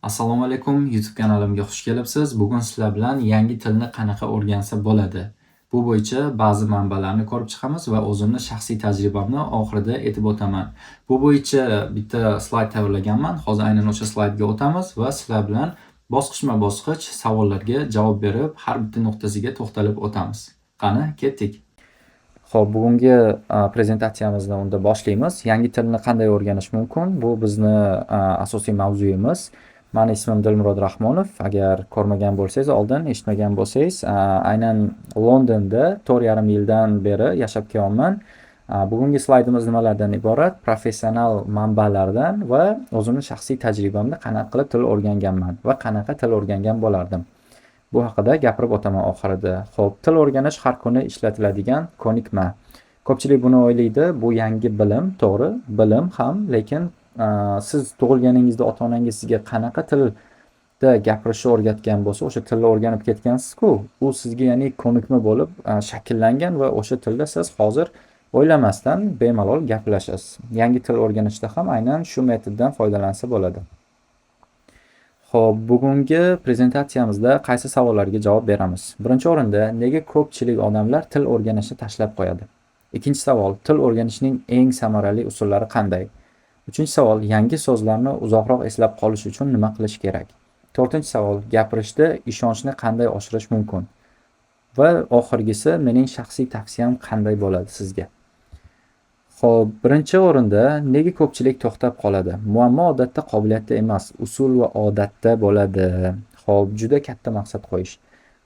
Assalomu alaykum, YouTube kanalimga xush kelibsiz. Bugun sizlar bilan yangi tilni qanaqa o'rgansa bo'ladi? Bu bo'yicha ba'zi manbalarni ko'rib chiqamiz va o'zimni shaxsiy tajribamni oxirida aytib o'taman. Bu bo'yicha bitta slayd tayyorlaganman. Hozir aynan o'sha slaydga o'tamiz va sizlar bilan bosqichma-bosqich savollarga javob berib, har bitta nuqtasiga to'xtalib o'tamiz. Qani, ketdik. Xo'p, bugungi prezentatsiyamizni unda boshlaymiz. Yangi tilni qanday o'rganish mumkin? Bu bizni asosiy mavzuyimiz. Mani ismim Dilmurod Rahmonov. Agar ko'rmagan bo'lsangiz oldin, eshitmagan bo'lsangiz, aynan Londonda 4,5 yildan beri yashab kelyapman. Bugungi slaydimiz nimalardan iborat? Professional manbalardan va o'zimni shaxsiy tajribamda qanaqa qilib til o'rganganman va qanaqa til o'rgangan bo'lardim. Bu haqida gapirib o'taman oxirida. Xo'p, til o'rganish har kuni ishlatiladigan ko'nikma. Ko'pchilik buni o'ylaydi, bu yangi bilim, to'g'ri, bilim ham, lekin siz tug'ilganingizda ota-onangiz sizga qanaqa tilda gapirishni o'rgatgan bo'lsa, o'sha tilni o'rganib ketgansiz-ku, u sizga, ya'ni ko'nikma bo'lib shakllangan va o'sha tilda siz hozir o'ylamasdan bemalol gaplashasiz. Yangi til o'rganishda ham aynan shu metoddan foydalansa bo'ladi. Xo'p, bugungi prezentatsiyamizda qaysi savollarga javob beramiz? Birinchi o'rinda, nega ko'pchilik odamlar til o'rganishni tashlab qo'yadi? Ikkinchi savol, til o'rganishning eng samarali usullari qanday? Uchinchi savol, yangi so'zlarni uzoqroq eslab qolish uchun nima qilish kerak? To'rtinchi savol, gapirishda ishonchni qanday oshirish mumkin? Va oxirgisi, mening shaxsiy tavsiyam qanday bo'ladi sizga? Xo'p, birinchi o'rinda, nega ko'pchilik to'xtab qoladi? Muammo odatda qobiliyatda emas, usul va odatda bo'ladi. Xo'p, juda katta maqsad qo'yish.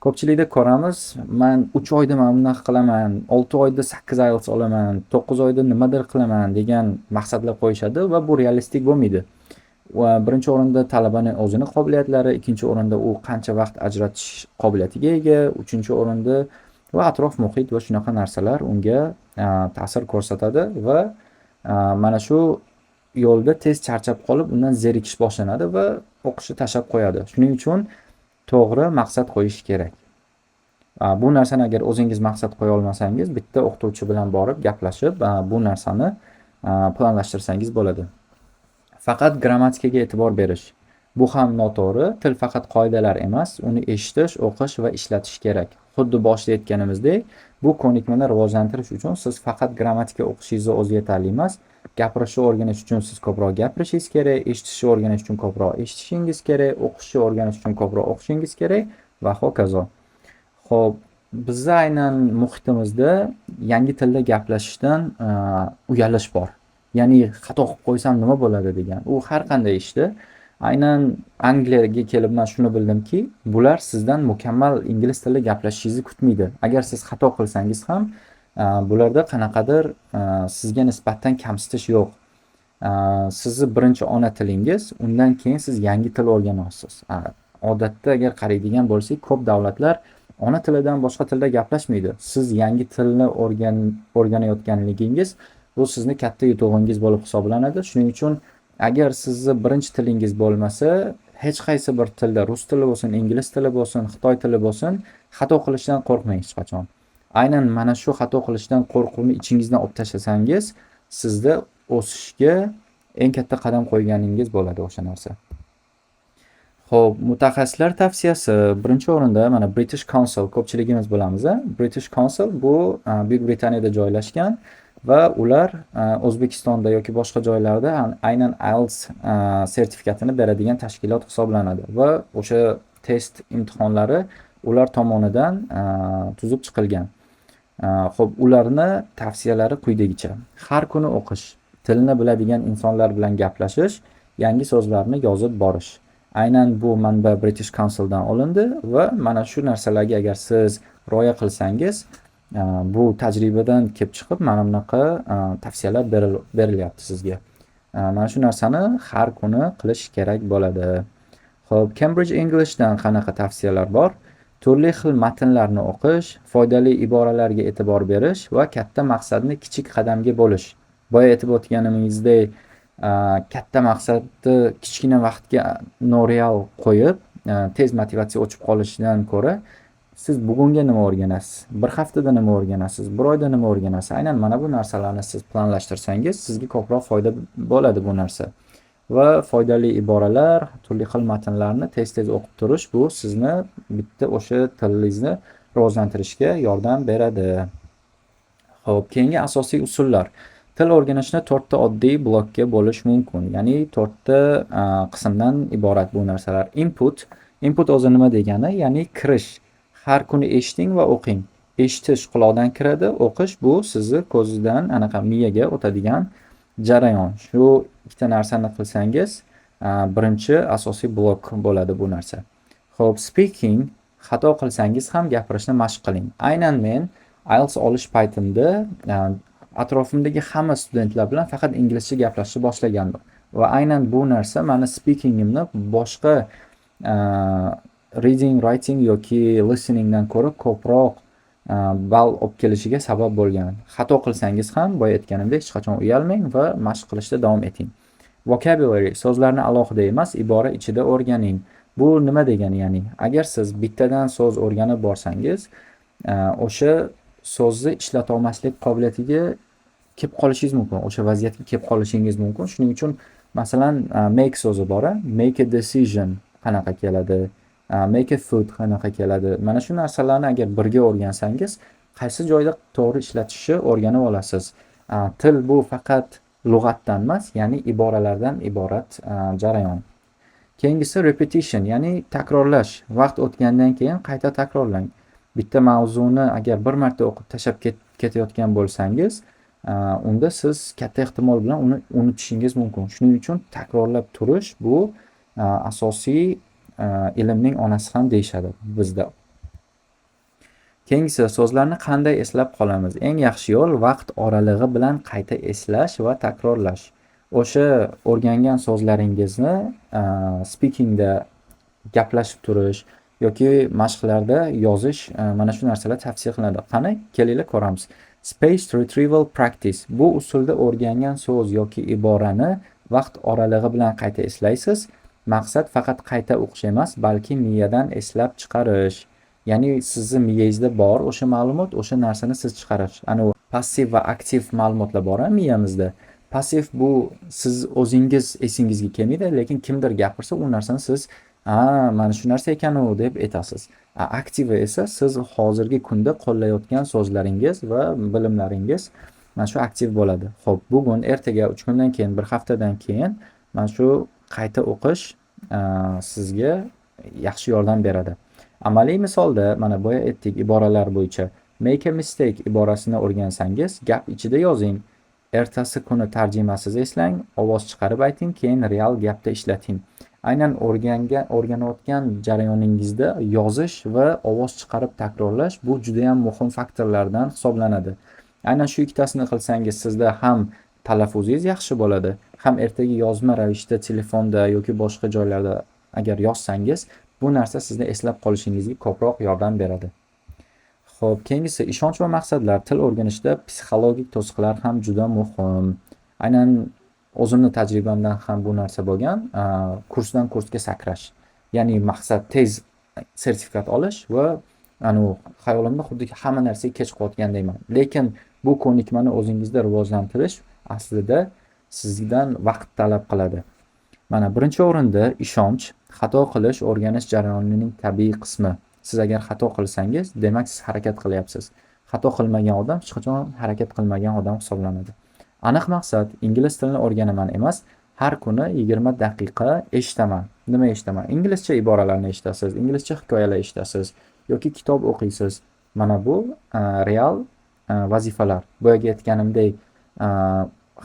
Ko'pchilikda ko'ramiz, man 3 oyda mana bunaqa qilaman, 6 oyda 8 IELTS olaman, 9 oyda nimadir qilaman degan maqsadlar qo'yishadi va bu realistik bo'lmaydi. Va birinchi o'rinda talabani o'zini qobiliyatlari, ikkinchi o'rinda u qancha vaqt ajratish qobiliyatiga ega, uchinchi o'rinda va atrof muhit va shunaqa narsalar unga ta'sir ko'rsatadi va mana shu yo'lda tez charchab qolib, undan zerikish boshlanadi va o'qishni tashlab qo'yadi. Shuning uchun to'g'ri maqsad qo'yish kerak. Bu narsani agar o'zingiz maqsad qo'ya olmasangiz, bitta o'qituvchi bilan borib gaplashib, bu narsani planlashtirsangiz bo'ladi. Faqat grammatikaga e'tibor berish. Bu ham noto'g'ri. Til faqat qoidalar emas, uni eshitish, o'qish va ishlatish kerak. Xuddi boshida aytganimizdek, bu ko'nikmani rivojlantirish uchun siz faqat grammatika o'qishingizni o'zi yetarli emas. Gapirishni o'rganish uchun siz ko'proq gapirishingiz kerak, eshitishni o'rganish uchun ko'proq eshitishingiz kerak, o'qishni o'rganish uchun ko'proq o'qishingiz kerak va hokazo. Xo'p, bizni aynan muhitimizda yangi tilda gaplashishdan uyalish bor. Ya'ni xato qilib qo'ysam nima bo'ladi degan. U har qanday ishda. Aynan Angliyaga kelib man shuni bildimki, bular sizdan mukammal ingliz tilida gaplashishingizni kutmaydi. Agar siz xato qilsangiz ham, bularda qanaqadir sizga nisbatan kamsitish yo'q. Sizni birinchi ona tilingiz, undan keyin siz yangi til o'rganyapsiz. Odatda agar qaraydigan bo'lsak, ko'p davlatlar ona tilidan boshqa tilda gaplashmaydi. Siz yangi tilni o'rganayotganligingiz bu sizni katta yutug'ingiz bo'lib hisoblanadi. Shuning uchun agar sizni birinchi tilingiz bo'lmasa, hech qaysi bir tilda, rus tili bo'lsin, ingliz tili bo'lsin, xitoy tili bo'lsin, xato qilishdan qo'rqmang hech qachon. Aynan mana shu xato qilishdan qo'rquvni ichingizdan olib tashlasangiz, sizda o'sishga eng katta qadam qo'yganingiz bo'ladi o'sha narsa. Xo'p, mutaxassislar tavsiyasi. Birinchi o'rinda mana British Council, ko'pchiligimiz bilamiz a. British Council bu Buyuk Britaniyada joylashgan va ular O'zbekistonda yoki boshqa joylarda aynan IELTS sertifikatini beradigan tashkilot hisoblanadi va o'sha test imtihonlari ular tomonidan tuzib chiqilgan. Xo'p, ularni tavsiyalari quyidagicha: Har kuni o'qish, tilni biladigan insonlar bilan gaplashish, yangi so'zlarni yozib borish. Aynan bu manba British Councildan olindi va mana shu narsalarga agar siz rioya qilsangiz, bu tajribadan kelib chiqib mana bunaqa tavsiyalar berilyapti sizga. Mana shu narsani har kuni qilish kerak bo'ladi. Xo'p, Cambridge Englishdan qanaqa tavsiyalar bor? Turli xil matnlarni o'qish, foydali iboralarga e'tibor berish va katta maqsadni kichik qadamga bo'lish. Boya aytib o'tganimizdek, katta maqsadni kichkina vaqtga noreal qo'yib, tez motivatsiya o'chib qolishidan ko'ra, siz bugunga nima o'rganasiz, bir haftada nima o'rganasiz, bir oyda nima o'rganasiz, aynan mana bu narsalarni siz planlashtirsangiz, sizga ko'proq foyda bo'ladi bu narsa. Va foydali iboralar, turli xil matnlarni tez-tez o'qib turish bu sizni bitta o'sha tilingizni rivojlantirishga yordam beradi. Xo'p, keyingi asosiy usullar. Til o'rganishni to'rtta oddiy blokka bo'lish mumkin. Ya'ni to'rtta qismdan iborat bu narsalar. Input. Input o'zi nima degani? Ya'ni kirish. Har kuni eshiting va o'qing. Eshitish quloqdan kiradi, o'qish bu sizni ko'zdan anaqa miyaga o'tadigan jarayon. Shu ikkita narsani qilsangiz, birinchi asosiy blok bo'ladi bu narsa. Xo'p, speaking, xato qilsangiz ham gapirishni mashq qiling. Aynan men IELTS olish paytimda atrofimdagi hamma studentlar bilan faqat inglizcha gaplashishni boshlagandim va aynan bu narsa mani speakingimni boshqa reading, writing yoki listeningdan ko'ra ko'proq ball olib kelishiga sabab bo'lgan. Xato qilsangiz ham, boya aytganimdek, hech qachon uyalmang va mashq qilishda davom eting. Vocabulary, so'zlarni alohida emas, ibora ichida o'rganing. Bu nima degani? Ya'ni agar siz bittadan so'z o'rganib borsangiz, o'sha so'zni ishlata olmaslik qobiliyatiga kelib qolishingiz mumkin. O'sha vaziyatga kelib qolishingiz mumkin. Shuning uchun, masalan, make so'zi bor, a? Make a decision qanaqa keladi? Make a food qanaqa keladi? Mana shu narsalarni agar birga o'rgansangiz, qaysi joyda to'g'ri ishlatishni o'rganib olasiz. Til bu faqat lug'atdan emas, ya'ni iboralardan iborat jarayon. Keyingisi repetition, ya'ni takrorlash. Vaqt o'tgandan keyin qayta takrorlang. Bitta mavzuni agar bir marta o'qib tashlab ketayotgan bo'lsangiz, unda siz katta ehtimol bilan uni unutishingiz mumkin. Shuning uchun takrorlab turish bu asosiy ilmning onasi ham deyishadi bizda. Keyingisi, so'zlarni qanday eslab qolamiz? Eng yaxshi yo'l vaqt oralig'i bilan qayta eslash va takrorlash. O'sha o'rgangan so'zlaringizni speakingda gaplashib turish yoki mashqlarda yozish, mana shu narsalar tavsiya qilinadi. Qani, kelinglar, ko'ramiz. Spaced retrieval practice. Bu usulda o'rgangan so'z yoki iborani vaqt oralig'i bilan qayta eslaysiz. Maqsad faqat qayta o'qish emas, balki miyadan eslab chiqarish. Ya'ni sizni miyangizda bor o'sha ma'lumot, o'sha narsani siz chiqarish. Ana u passiv va aktiv ma'lumotlar bor miyamizda. Passiv bu siz o'zingiz esingizga kelmaydi, lekin kimdir gapirsa, u narsani siz "A, mana shu narsa ekan u" deb aytasiz. Aktivi esa siz hozirgi kunda qo'llayotgan so'zlaringiz va bilimlaringiz mana shu aktiv bo'ladi. Xo'p, bugun, ertaga, 3 kundan keyin, bir haftadan keyin mana shu qayta o'qish sizga yaxshi yordam beradi. Amaliy misolda mana boya aytdik, iboralar bo'yicha make a mistake iborasini o'rgansangiz, gap ichida yozing. Ertasi kuni tarjimasiz eslang, ovoz chiqarib ayting, keyin real gapda ishlating. Aynan o'rganayotgan jarayoningizda yozish va ovoz chiqarib takrorlash bu juda ham muhim faktorlardan hisoblanadi. Aynan shu ikkitasini qilsangiz, sizda ham talaffuzingiz yaxshi bo'ladi, ham ertaga yozma ravishda telefonda yoki boshqa joylarda agar yozsangiz, bu narsa sizni eslab qolishingizga ko'proq yordam beradi. Xo'p, keyingisi ishonch va maqsadlar. Til o'rganishda psixologik to'siqlar ham juda muhim. Aynan o'zimni tajribamdan ham bu narsa bo'lgan. Kursdan kursga sakrash. Ya'ni maqsad tez sertifikat olish va anavi xayolimda xuddiki hamma narsaga kech qolayotgandayman. Lekin bu ko'nikmani o'zingizda rivojlantirish aslida sizdan vaqt talab qiladi. Mana, birinchi o'rinda ishonch, xato qilish o'rganish jarayonining tabiiy qismi. Siz agar xato qilsangiz, demak, siz harakat qilyapsiz. Xato qilmagan odam hech qachon harakat qilmagan odam hisoblanadi. Aniq maqsad, ingliz tilini o'rganaman emas, har kuni 20 daqiqa eshitaman. Nima eshitaman? Inglizcha iboralarni eshitasiz, inglizcha hikoyalar eshitasiz yoki kitob o'qiysiz. Mana bu real vazifalar. Boyagi aytganimdek,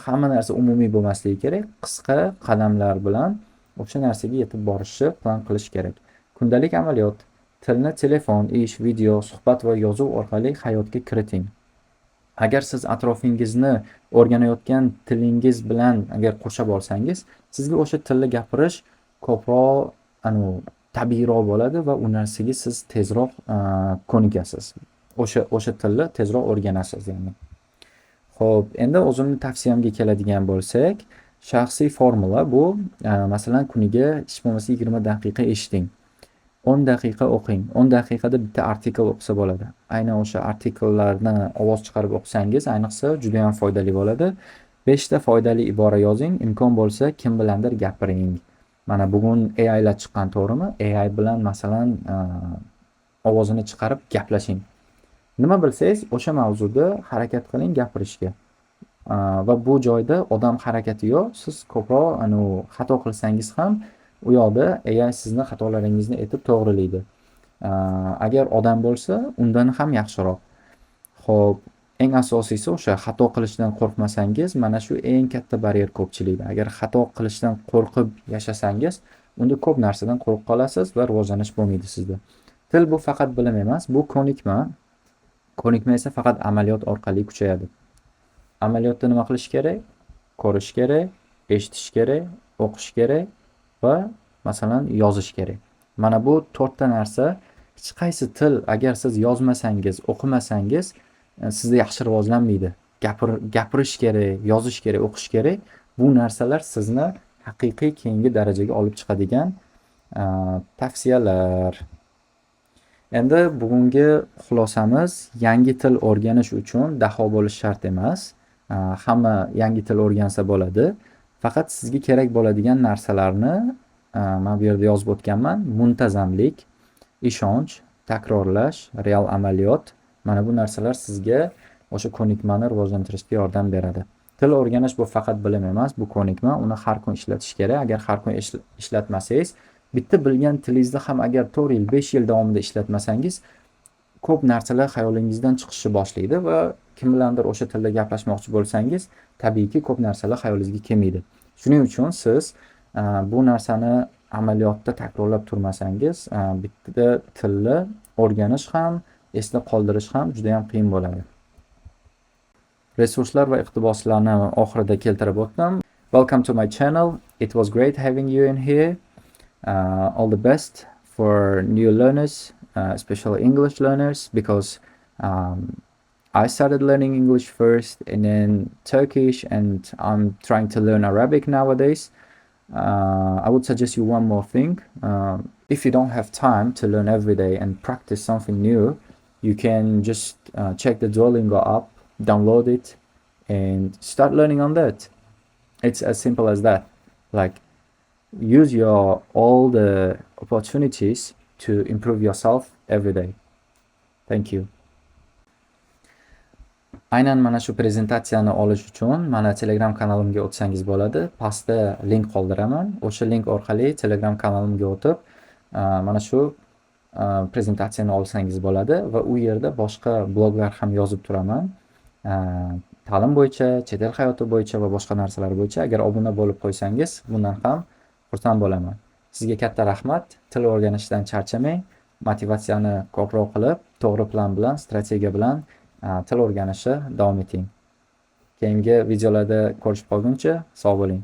hamma narsa umumiy bo'lmasligi kerak. Qisqa qadamlar bilan o'sha narsaga yetib borishni plan qilish kerak. Kundalik amaliyot. Tilni telefon, ish, video, suhbat va yozuv orqali hayotga kiriting. Agar siz atrofingizni o'rganayotgan tilingiz bilan agar qurshab olsangiz, sizga o'sha tilda gapirish ko'proq anavi tabiiyroq bo'ladi va u narsaga siz tezroq ko'nikasiz. O'sha tilni tezroq o'rganasiz, ya'ni. Xo'p, endi o'zimni tavsiyamga keladigan bo'lsak, shaxsiy formula bu, masalan, kuniga hech bo'lmasa 20 daqiqa eshiting. 10 daqiqa o'qing. 10 daqiqada bitta artikl o'qisa bo'ladi. Aynan o'sha artikllarni ovoz chiqarib o'qisangiz, ayniqsa, juda ham foydali bo'ladi. 5 ta foydali ibora yozing, imkon bo'lsa, kim bilandir gapiring. Mana bugun AIlar chiqqan, to'g'rimi? AI bilan, masalan, ovozini chiqarib gaplashing. Nima bilsangiz, o'sha mavzuda harakat qiling gapirishga. Va bu joyda odam harakati yo'q. Siz ko'proq anavi xato qilsangiz ham, u yoqda AI sizni xatolaringizni aytib to'g'rilaydi. Agar odam bo'lsa, undan ham yaxshiroq. Xo'p, eng asosiysi, o'sha xato qilishdan qo'rqmasangiz, mana shu eng katta baryer ko'pchilikda. Agar xato qilishdan qo'rqib yashasangiz, unda ko'p narsadan quruq qolasiz va rivojlanish bo'lmaydi sizda. Til bu faqat bilim emas, bu ko'nikma. Ko'nikma esa faqat amaliyot orqali kuchayadi. Amaliyotda nima qilish kerak? Ko'rish kerak, eshitish kerak, o'qish kerak va, masalan, yozish kerak. Mana bu to'rtta narsa. Hech qaysi til, agar siz yozmasangiz, o'qimasangiz, sizda yaxshi rivojlanmaydi. Gapirish kerak, yozish kerak, o'qish kerak. Bu narsalar sizni haqiqiy keyingi darajaga olib chiqadigan tavsiyalar. Endi bugungi xulosamiz: yangi til o'rganish uchun daho bo'lish shart emas. Hamma yangi til o'rgansa bo'ladi. Faqat sizga kerak bo'ladigan narsalarni mana bu yerda yozib o'tganman. Muntazamlik, ishonch, takrorlash, real amaliyot. Mana bu narsalar sizga o'sha ko'nikmani rivojlantirishga yordam beradi. Til o'rganish bu faqat bilim emas, bu ko'nikma. Uni har kun ishlatish kerak. Agar har kun ishlatmasangiz, bitta bilgan tilingizni ham agar 4 yil, 5 yil davomida ishlatmasangiz, ko'p narsalar xayolingizdan chiqishni boshlaydi va kim bilandir o'sha tilda gaplashmoqchi bo'lsangiz, tabiiyki, ko'p narsalar xayolingizga kelmaydi. Shuning uchun siz bu narsani amaliyotda takrorlab turmasangiz, bitta tilni o'rganish ham, esda qoldirish ham judayam qiyin bo'ladi. Resurslar va iqtiboslarni oxirida keltirib o'tdim. Welcome to my channel. It was great having you in here. All the best for new learners, especially English learners, because I started learning English first and then Turkish, and I'm trying to learn Arabic nowadays. I would suggest you one more thing. If you don't have time to learn every day and practice something new, you can just check the Duolingo app, download it, and start learning on that. It's as simple as that. Like, use your all the opportunities to improve yourself every day. Thank you. Aynan mana shu prezentatsiyani olish uchun mana Telegram kanalimga o'tsangiz bo'ladi. Pastda link qoldiraman. O'sha link orqali Telegram kanalimga o'tib, mana shu prezentatsiyani olsangiz bo'ladi va u yerda boshqa bloglar ham yozib turaman. Ta'lim bo'yicha, chet el hayoti bo'yicha va boshqa narsalar bo'yicha. Agar obuna bo'lib qo'ysangiz, bundan ham xursand bo'laman. Sizga katta rahmat. Til o'rganishdan charchamang. Motivatsiyani ko'proq qilib, to'g'ri plan bilan, strategiya bilan til o'rganishni davom eting. Keyingi videolarda ko'rishib qolguncha sog' bo'ling.